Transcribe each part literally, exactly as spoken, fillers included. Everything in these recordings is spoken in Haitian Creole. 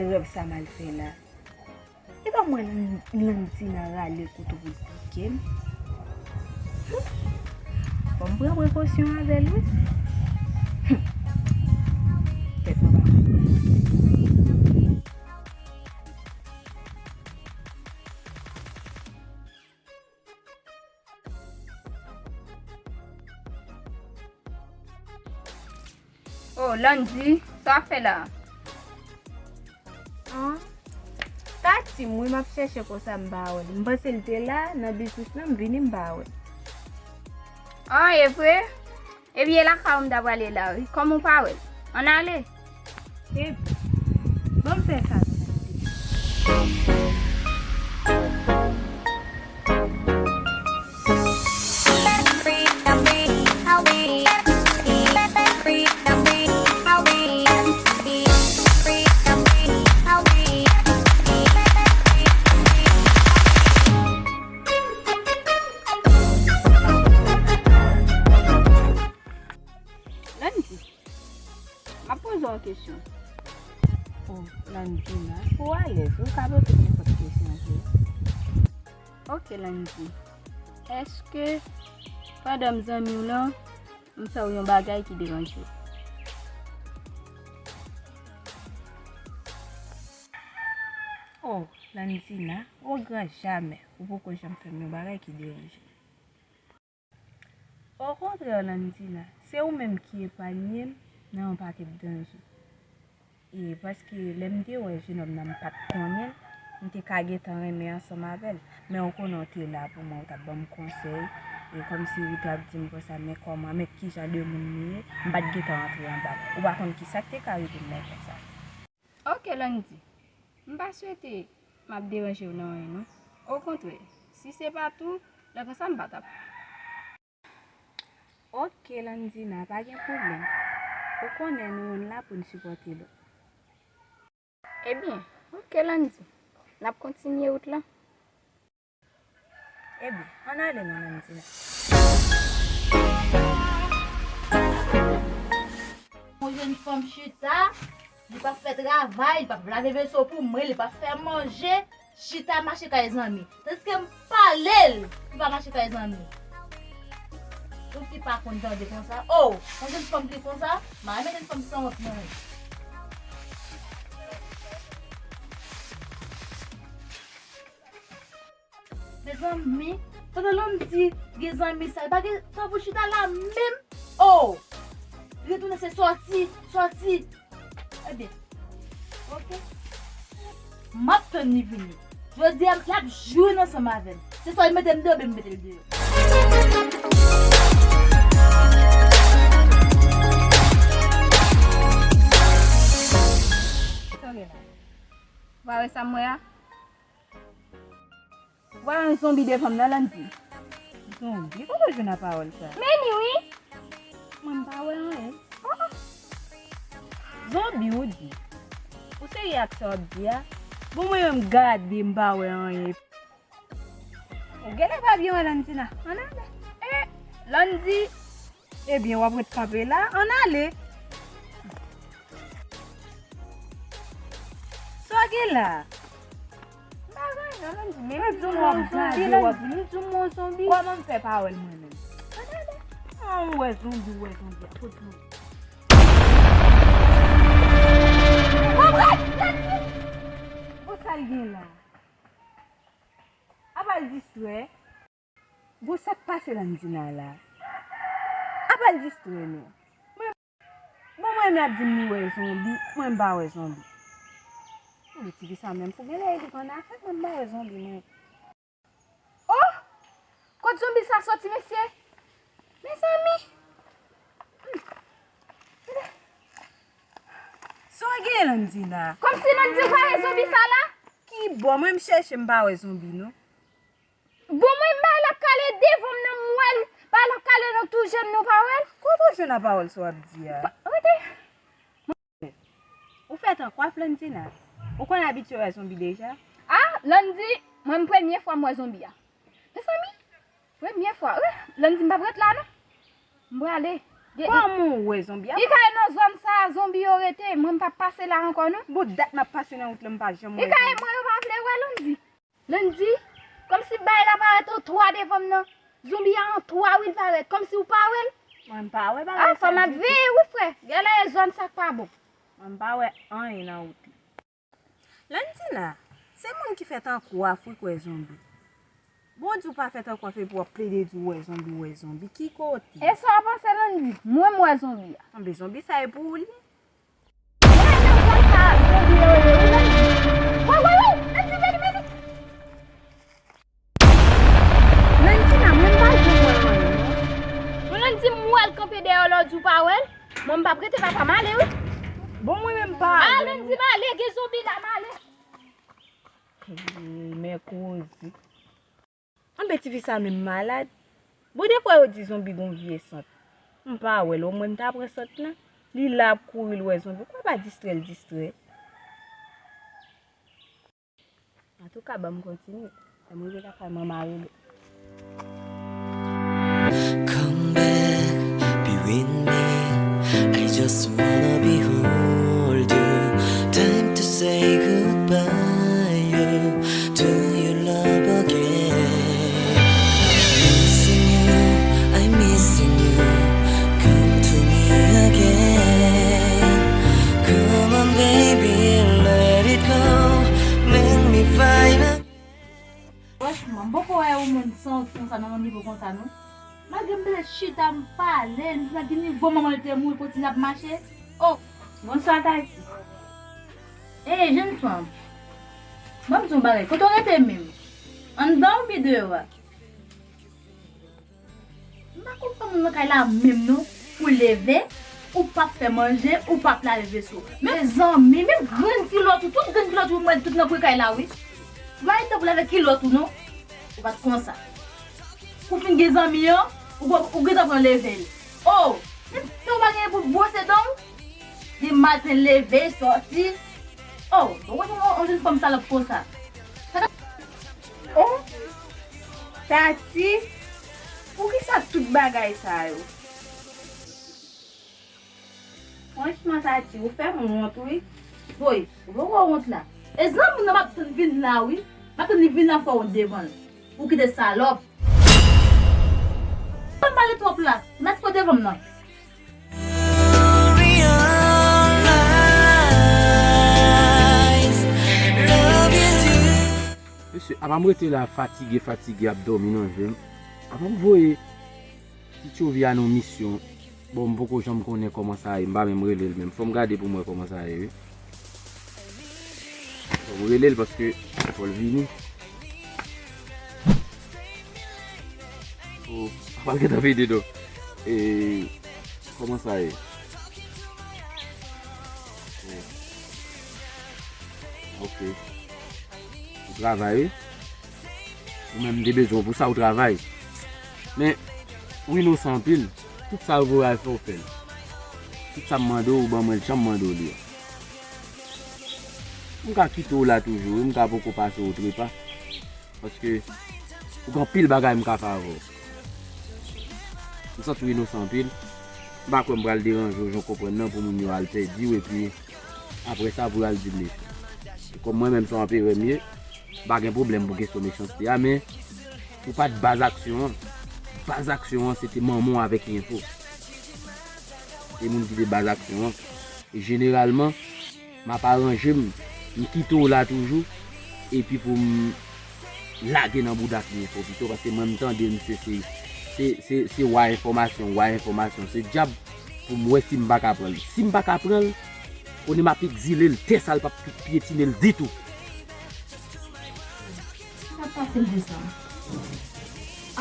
Rèv sa m al fè la. E pa mwen Landina rale kouto pou l pike m. Bon, m pran prekosyon avè l, wi. Tèt mwen pa fè. Oh, Landy, sa w ap fè la? Ah, Tati m wi, m ap chèche konsa m pa wè l. M panse l te la, nan bisnis lan, m vini m pa wè l. Ah, e vre? Ebyen, lakay ou m ta prale la wi. Kòman w pa wè l? Ann ale. Ebyen, ban m fè sa non. Landy, m ap poze w yon kesyon. Oh, Landina, pou w alèz, ou ka poze m nenpòt kesyon tou. Oke, Landy. Èske pandan m zanmi w lan, m fè w yon bagay ki deranje w? Oh, Landina, o gran jamè, ou poko janm fè m yon bagay ki deranje m. Okontrè, Landina, se ou menm ki epanye m nan yon pakèt danje. E paske lè m te wè jenòm nan, m pa t konnen l, m te ka gentan renmen ansanm avè l. Men ou konnen w te la pou mwen, ou t ap ban m konsèy. E kòmsi ou t ap di m konsa, men kòman, men ki jan de moun m ye, m pa t gentan rantre anba l. Ou pa konn ki sa k te ka rive m lè konsa. Oke, Landy. M pa swete m ap deranje w nan anyen, non. Okontrè, si se pa t ou, lè konsa m pa t ap. Oke, Landina, pa gen pwoblèm. Ou konnen nou youn la pou n sipòte lòt. Ebyen, oke, Landy. N ap kontinye wout lan. Ebyen, ann ale non, Landina. Yon jèn fanm chita, li p ap fè travay, li p ap lave veso pou mwen, li p ap fè manje, chita mache kay zanmi. Tandiske m pale l, li pa mache kay zanmi. Ou ki pa konn tande konsa. Oh, yon jèn fanm ki konsa, m pa renmen jèn fanm sanwont non. Mezanmi, pandan Landy gen zanmi sa, li pa gen tan pou chita la menm. Oh! Retounen se sòti, sòti. Ebyen, oke. M ap tann li vini. Jodi a, l ap jwenn ansanm avè m. Se swa li mete m deyò, oubyen m mete l deyò. Sa w gen la? Ou pa wè sa m wè a? Ou pa wè yon zonbi devan m nan, Landy? Zonbi? Kote w jwenn a pawòl sa? Men ni wi! Mwen m pa wè anyen. Oh! Zonbi ou di? Ou serye ak sa w ap di a? Bon, mwen menm gade m pa wè anyen. Ou genlè pa byen wè Landina. Ann ale. Eh, Landy! Ebyen, w ap ret kanpe la? Ann ale! Sa w gen la? M pa gen anyen, Landy, men m di w m wè yon zonbi, Landy, m di w m wè yon zonbi. Kòman m fè pa wè l mwen menm? Ann ale! An, ou wè zonbi, ou wè zonbi a, kot zonbi? Bon, sa l gen la? Apa l distrè? Bon, sa k pase Landina la? Apa l distrè nou? Mwen, bon, mwen menm y ap di m li wè zonbi, mwen m pa wè zonbi. Mwen di ti fi sa menm fou, genlè li konn afè, mwen m pa wè zonbi, mwen. Oh! Kot zonbi sa soti, mesye? Mezanmi! Hmm. Sa w gen, Landina? Kòmsi Landy pa wè zonbi sa la? Ki bò? Mwen m chèche, m pa wè zonbi, non. Bon, mwen, bagay la ap kale devan m nan, m wè l. Bagay la ap kale nan tou je m nan, w pa wè l? Kote w jwenn a pawòl sa w ap di a? Pa, rete. Ou fè tan kwaf, Landina? Ou konn abitye wè zonbi deja? Ah, Landy, mwen, m premye fwa m wè zonbi a. Mezanmi, premye fwa. Wi, Landy, m p ap ret la, non. M prale. Kòman w wè zonbi a? Li ka nan zòn sa a, zonbi yo rete. Mwen, m p ap pase la ankò, non. Bon, dat m ap pase nan wout lan, m pa janm wè zonbi. Li ka mwen, yo pa vle wè Landy. Landy, kòmsi bagay la parèt an twa devan m nan. Zonbi a an twa, wi, l parèt. Kòmsi w pa wè l. Mwen, m pa wè bagay sa ditou. A, fò m ap veye, wi, frè. Gade la, e zòn sa k pa bon. Mwen, m pa wè anyen nan wout lan. Landina, se moun ki fè tankou w ap frekwe zonbi. Bon, di w pa fè tankou w ap frekwe, w ap plede di w wè zonbi, w wè zonbi. Ki kote? E sa w panse, Landy? Mwen, m wè zonbi a. Anben, zonbi sa e pou ou li ye. Wè, wè, wè, Landy, veni, veni. Landina, mwen pa janm wè l anyen, non. Mwen, Landy, m wè l kanpe dèyè w la, w di w pa wè l. Mwen, m p ap rete, papa, m ale, wi. Bon, mwen menm pa. A, Landy, m ale, gen zonbi la, m ale. Hey, men koze. Anben, tifi sa menm malad. Bon, defwa yo di zonbi gon vye sant. M pa wè l, omwen m ta pran sant lan. Li la ap kouri, l wè zonbi. Kwa pa distrè l, distrè l. Antouka, ban m kontinye. Lè m rive lakay mwen, m a rele. Come back, be with me. I just wanna behold you. Time to say goodbye to your love again. Missing you, I'm missing you. Come to me again. Come on, baby, let it go. Make me find a Franchman, m poko wè yon moun santi konsa nan yon nivo konsa, non. Malgre m bezwen chita, m pale, m nan ki nivo manman l te mouri, kontinye ap mache. Oh, bonswa, Tati. Ey, jèn fanm. Ban m di w yon bagay, kote w rete menm? Anndan oubyen deyò a? M pa konprann moun nan kay la menm non. Ou leve, ou p ap fè manje, ou p ap lave veso. Mezanmi, menm grenn kilòt ou, tout grenn kilòt ou, mwen tout nan kwen kay la wi. Ou pa gen tan pou lave kilòt ou non. Ou pa t konsa. Ou fin gen zanmi an, ou, ou gentan pran leve l. Oh, menm tan ou pa gen pou bwose dan w. Di maten leve, sòti. Oh, ou wè yon, yon jèn fanm salòp konsa. Oh, Tati, poukisa tout bagay sa yo? Franchman, Tati, ou fè m wont, wi. Woy, ou poko wont la. E zanmi w nan m ap tann vin la, wi. M ap tann li vin la fè wont devan l. Ou kite salòp. Ou pale twòp la. Mèt fò devan m nan. Mesye, apa m rete la fatige, fatige, ap dòmi nan je m. Apa m voye ti tchovi a nan misyon. Bon, m poko janm konnen kòman sa ye, m pa menm rele l menm. Fò m gade pou m wè kòman sa ye, wi. Fò m rele l paske fò l vini. Oh, apa l gentan vide do. E, kòman sa ye? Oh. Ok. Ou travay, wi. Ou menm m te bezwen w pou sa, ou travay. Men, ou inosan anpil. Tout sa yo voye al fè, w fè l. Tout sa m mande w, ou ban mwen l jan m mande w li a. M ka kite w la toujou, wi, m ka poko pase w trepa. Paske ou gen anpil bagay m ka fè avè w. M santi w inosan anpil. M pa kwè m pral deranje w jan w konprann nan pou moun yo al pèdi w epi apre sa pou y al di m mechan. E kòm mwen menm se yon anperè m ye, m pa gen pwoblèm pou kesyon mechanste a, men ou pa t baz aksyon an. Baz aksyon an se te manman w avèk Info. Se moun ki te baz aksyon an. E jeneralman, m ap aranje m, m kite w la toujou, epi pou m lage nan bouda Info pito, paske mwen m tande l, misye se, se, se, se wa enfòmasyon, wa enfòmasyon, se dyab, pou m wè si m pa ka pran l. Si m pa ka pran l, konnen m ap egzile l, tè sa l p ap tou pyetine l ditou. Sa k pase m konsa?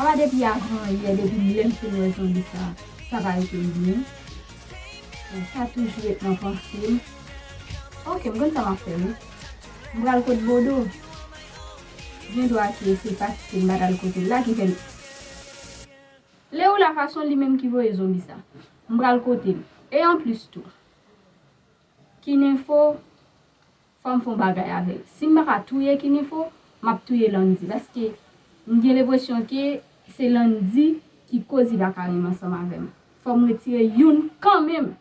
Apa depi avan yè, depi lè m fin wè zonbi sa, sa pa rete byen. Sa toujou ret nan panse m. Ok, m konn sa m ap fè, wi. M pral kot Bodo. Gen dwa ke se paske m pa t al kote l la ki fè l. Leoula fason li menm ki voye zonbi sa. M pral kote l. E anplis tou, Kininfo, fò m fè yon bagay avè l. Si m pa ka touye Kininfo, m ap touye Landy. Paske m gen lenpresyon ke se Landy ki koz li pa ka renmen ansanm avè m. Fò m retire youn kanmenm.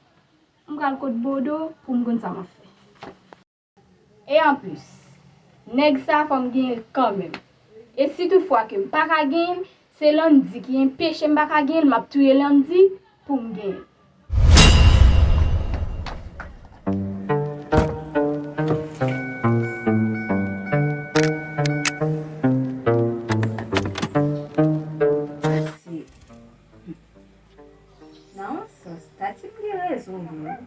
M pral kot Bodo pou m konn sa m ap fè. E anplis, nèg sa fò m genyen l kanmenm. E si toutfwa ke m pa ka genyen l, se Landy ki enpeche m pa ka genyen l, m ap touye Landy pou m genyen l. Nan yon sans, Tati m gen rezon vre wi.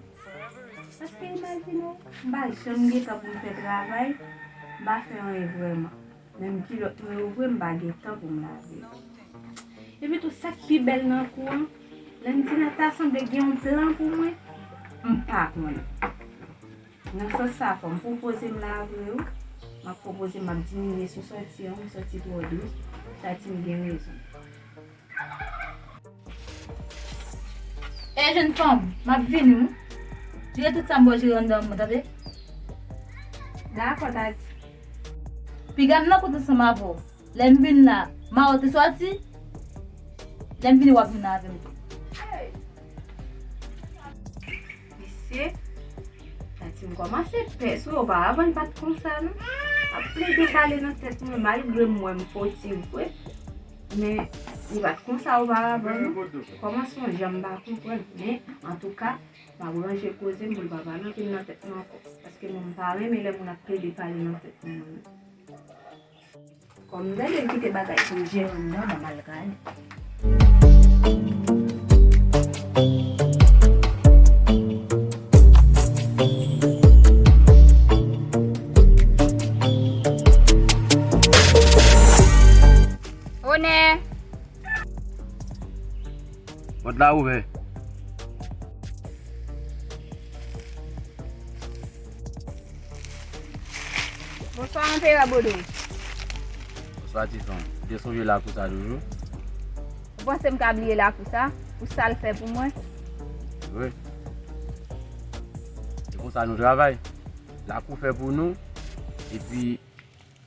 Paske imajine w, m pa janm gen tan pou m fè travay, m pa fè anyen vrèman. Menm kilòt mwen yo vre, m pa gen tan pou m lave yo. Epi tou, sa k pi bèl nan kou an, Landina ta sanble gen yon plan pou mwen, m pa konnen. Nan sans sa, fò m pwopoze m lave yo, m ap pwopoze m ap diminye sou sòti an, m sòti twò dous, Tati m gen rezon. Ey, jèn fanm, m ap vini wi. Jere tout sa m ba w jere anndan an pou mwen, tande? Dakò, Tati. Piga m nan kote ansanm avè w. Lè m vin la, m a ou te sòti. Lè m vini, w ap vin avè m tou. Mesye, Tati m kòmanse pè sou yo, oparavan li pa t konsa non. Ap plede pale nan tèt mwen, malgre m wè m foti vre. Men, li pa t konsa oparavan non. Kòmansman jan m pa konprann. Men, antouka, m ap ranje koze m pou l pa pale anpil nan tèt mwen ankò. Paske mwen m pa renmen lè moun ap plede pale nan tèt mwen non. Kòm m tande l kite bagay pou l jere anndan, ban m al gade. Onè! Pòt la ouvè. Bonswa, Anperè Bodo. Bonswa, ti fanm. Ou te sonje lakou sa toujou? Ou panse m ka bliye lakou sa? Pou sa l fè pou mwen? Wi. Se konsa nou travay. Lakou fè pou nou. Epi,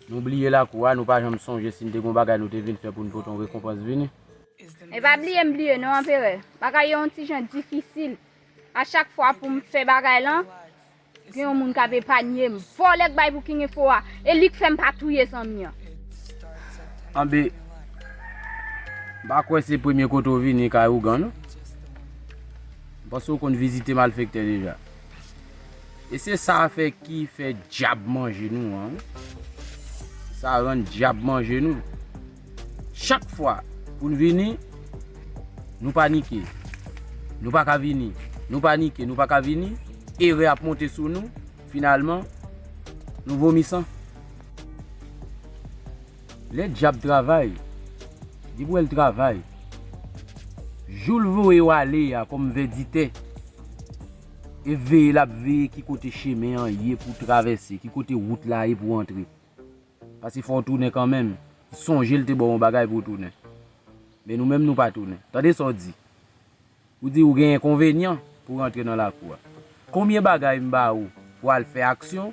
nou bliye lakou a, nou pa janm sonje si n te gen yon bagay nou te vin fè pou n pote yon rekonpans vini. E pa bliye m bliye non, Anperè. Bagay yo yon ti jan difisil. A chak fwa pou m fè bagay lan, gen yon moun k ap epanye m. Vòlè k bay Booking Info a, e li k fè m pa touye zanmi an. Anbe, m pa kwè se premye kote w vini kay ougan non. M panse w konn vizite malfektè deja. E se sa fè ki fè dyab manje nou an. Sa rann dyab manje nou. Chak fwa pou n vini, nou panike. Nou pa ka vini. Nou panike, nou pa ka vini. Erè ap monte sou nou. Finalman, nou vomi san. Lè dyab travay, depi w wè l travay, jou l voye w ale a kòm vèditè, e veye l ap veye ki kote chemen an ye pou w travèse, ki kote wout la ye pou w antre. Paske fò w tounen kanmenm. Sonje l te ba w yon bagay pou w tounen. Men nou menm nou pa tounen. Tande sa w di. Ou di ou gen enkonvenyan pou w rantre nan lakou a. Konbyen bagay m ba ou pou w al fè aksyon?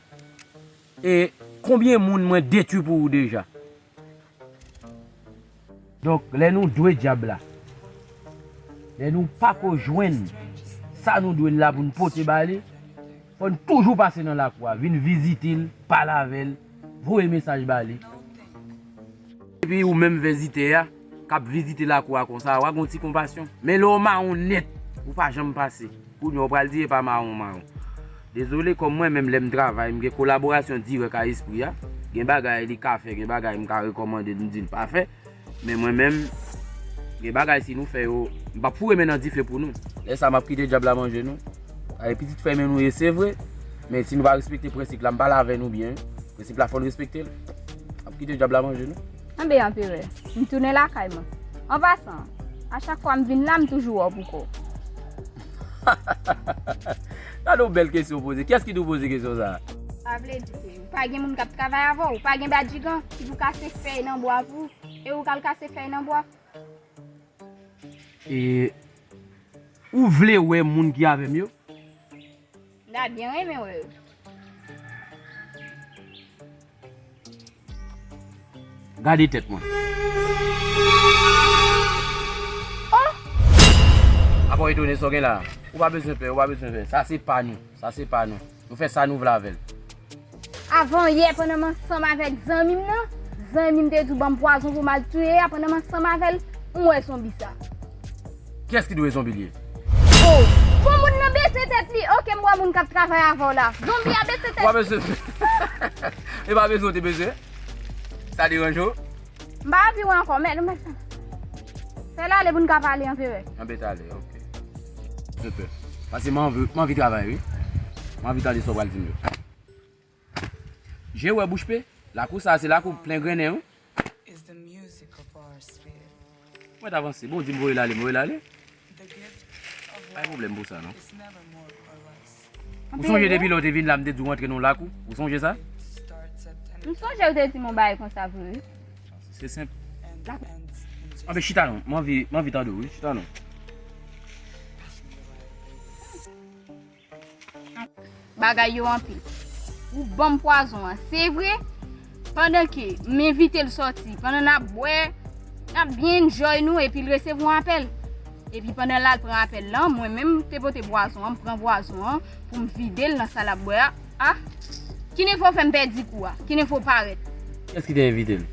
E konbyen moun mwen detwi pou ou deja? Donk, lè nou dwe dyab la, lè nou pa ko jwenn sa nou dwe l la pou n pote ba li, fò n toujou pase nan lakou a, vin vizite l, pale avè l, voye mesaj ba li. Epi ou menm vizitè a, k ap vizite lakou a konsa, w a gen yon ti konpasyon. Men lè w mawon nèt, ou pa janm pase. Kounye a w pral di e pa mawon mawon. Dezole, kòm mwen menm lè m travay, m gen kolaborasyon dirèk a espri a. Gen bagay li ka fè, gen bagay m ka rekòmande l, m di l pa fè. Men mwen menm, gen bagay si nou fè yo, m p ap foure men nan dife pou nou. Lè sa m ap kite dyab la manje nou. Ay, pitit fèmen nou ye, se vre. Men si nou pa respekte prensip la, m pale avè nou byen. Prensip la fò n respekte l. M ap kite dyab la manje nou. Anben, Anperè, m tounen lakay mwen. An pasan, a chak fwa m vin la, m toujou wè w pou kò w. Gade yon bèl kesyon w poze. Kiyès ki di w poze kesyon sa a? Sa vle di ke pa gen moun k ap travay avè w, pa gen badjigan ki pou kase fèy nan bwa pou ou, e ou k al kase fèy nan bwa. E ou vle wè moun ki avè m yo? M ta byen renmen wè yo. Gade tèt mwen. Oh! Ap Etone, sa w gen la? Ou pa bezwen pè, ou pa bezwen pè. Sa se pa nou. Sa se pa nou. Nou fè sa nou vle avè l. Avan yè, pandan m ansanm avèk zanmi m nan, zanmi m te di w ban m pwazon pou m al touye a, pandan m ansanm avè l, m wè zonbi sa. Kiyès ki dwe zonbi l ye? Oh! Bon, moun nan bese tèt li. Oke, m wè moun k ap travay avè w la. Zonbi a bese tèt. Ou pa bezwen. E pa bezwen, ou te bezwen. Sa deranje w? M pa anvi wè ankò, men nou mèt fè l ale pou n ka pale, anperè. Anbe t ale, oke. Anperè. Paske m anvi, m anvi travay, wi. M anvi tande sa w pral di m yo. Je wè bouch pe. Lakou sa, se lakou plen grennen, wi. Mwen t avanse. Bon, di m voye l ale, m voye l ale. Pa gen pwoblèm pou sa, non. Ou sonje depi lè w te vin la, m te di w antre nan lakou? Ou sonje sa? M sonje ou te di m yon bagay konsa vre, wi. Se senp. Anben, chita non. M anvi, m anvi tande w, wi. Chita non. Bagay yo anpil. Ou ban m pwazon an, se vre. Pandan ke m envite l sòti, pandan n ap bwè, n ap byen enjoy nou, epi l resevwa yon apèl. Epi pandan l al pran apèl lan, mwen menm te pote pwazon an, m pran pwazon an pou m vide l nan sa l ap bwè a. A! Kinefo fè m pèdi kou a. Kinefo parèt. Kiyès ki te envite l?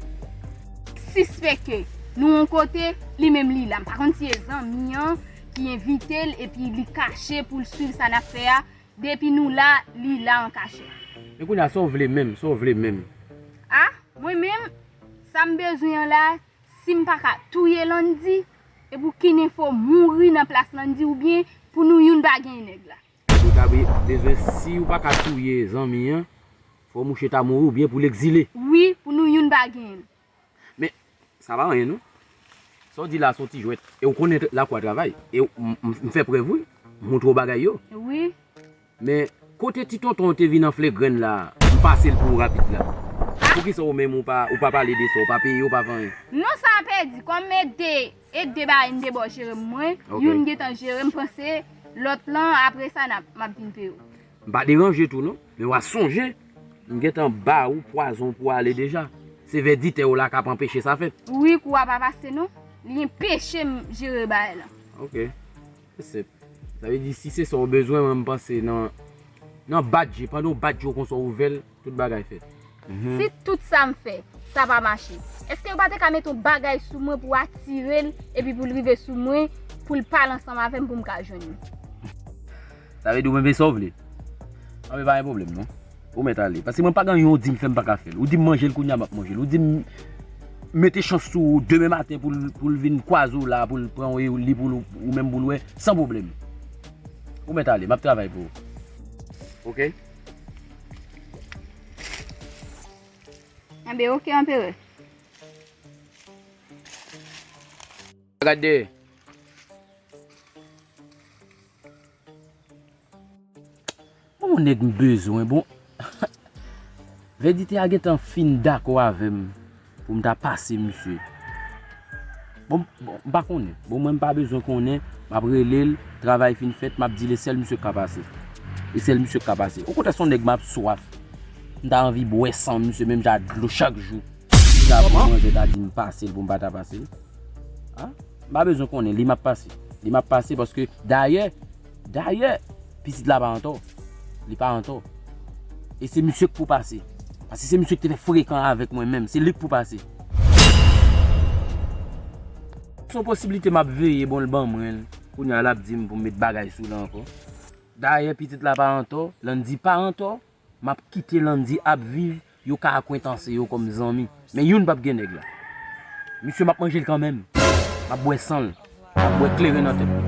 Sispèk ke nou yon kote, li menm li la. M pa konn si e zanmi an ki envite l epi li kache pou l swiv sa n ap fè a. Depi nou la, li la an kachèt. Men kounye a, sa w vle menm, sa w vle menm? A, mwen menm, sa m bezwen an la, si m pa ka touye Landy, e pou Kinefo mouri nan plas Landy oubyen pou nou youn pa gen nèg la. Ou ta be-, bezwen, si w pa ka touye zanmi an, fò mouche ta mouri oubyen pou l egzile. Wi, pou nou youn pa gen l. Men, sa pa anyen, non. Sa w di la, se yon ti jwèt. E w konnen lakou a travay. E w, m, m, m fè prèv, wi. M montre w bagay yo. Wi. Men, kote ti tonton w te vin anfle grenn la, m pase l pou w rapid la. Poukisa w menm ou pa, ou pa pale de sa, ou pa peye, ou pa fè anyen? Non, sa a pèdi. Kòm e de, e de bagay m te ba w jere mwen, youn gentan jere, m panse lòt lan, apre sa, n ap, m ap vin peye w. M pa deranje tou non, men w a sonje, m gentan ba ou pwazon pou w ale deja. Se vèditè w la k ap anpeche sa fèt. Wi, kou a pa pase non. Li enpeche m jere bagay la. Oke. Se senp. Sa vle di, si se sa w bezwen, mwen m panse nan, nan badje, pandan w badje w konsa w ouvè l, tout bagay fèt. Si tout sa m fè, sa pa mache, èske yo pa te ka mete yon bagay sou mwen pou atire l, epi pou l rive sou mwen, pou l pale ansanm avè m, pou m ka jwenn li? Sa vle di ou menm se sa w vle? Anben, pa gen pwoblèm non. Ou mèt ale. Paske mwen pa gen anyen w di m fè m pa ka fè l. Ou di m manje l kounye a, m ap manje l. Ou di m mete chans sou ou demen maten pou l, pou l vin kwaze w la, pou l pran w, li pou l, ou menm pou l wè, san pwoblèm. Ou mèt ale, m ap travay pou ou. Oke? Anben, oke, anperè. Gade. Bon, nèg m bezwen, bon. Vèditè a gentan fin dakò avè m pou m ta pase misye. Bon, bon, m pa konnen. Bon, mwen m pa bezwen konnen. M ap rele l, travay fin fèt, m ap di l e sèl misye k ka pase. E sèl misye k ka pase. Okontrè, se yon nèg m ap swaf. M ta anvi bwè san misye, menm jan ak dlo chak jou. Li ta pran manje, ta di m pase l pou m pa ta pase l. A? M pa bezwen konnen, li m ap pase. Li m ap pase paske, dayè, dayè, pitit la pa antò. Li pa antò. E se misye k pou pase. Paske se misye ki te fè frekan avèk mwen menm. Se li k pou pase. Se yon posiblite m ap veye, bon, l ban mwen l. Kounye a, l ap di m pou m met bagay sou l ankò. Dayè, pitit la pa antò, Landy pa antò. M ap kite Landy ap viv, yo ka akwentanse yo kòm zanmi. Men youn p ap gen nèg la. Misye, m ap manje l kanmenm. M ap bwè san l. M ap bwè kleren nan tèt li.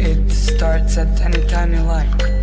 It starts at any time you like.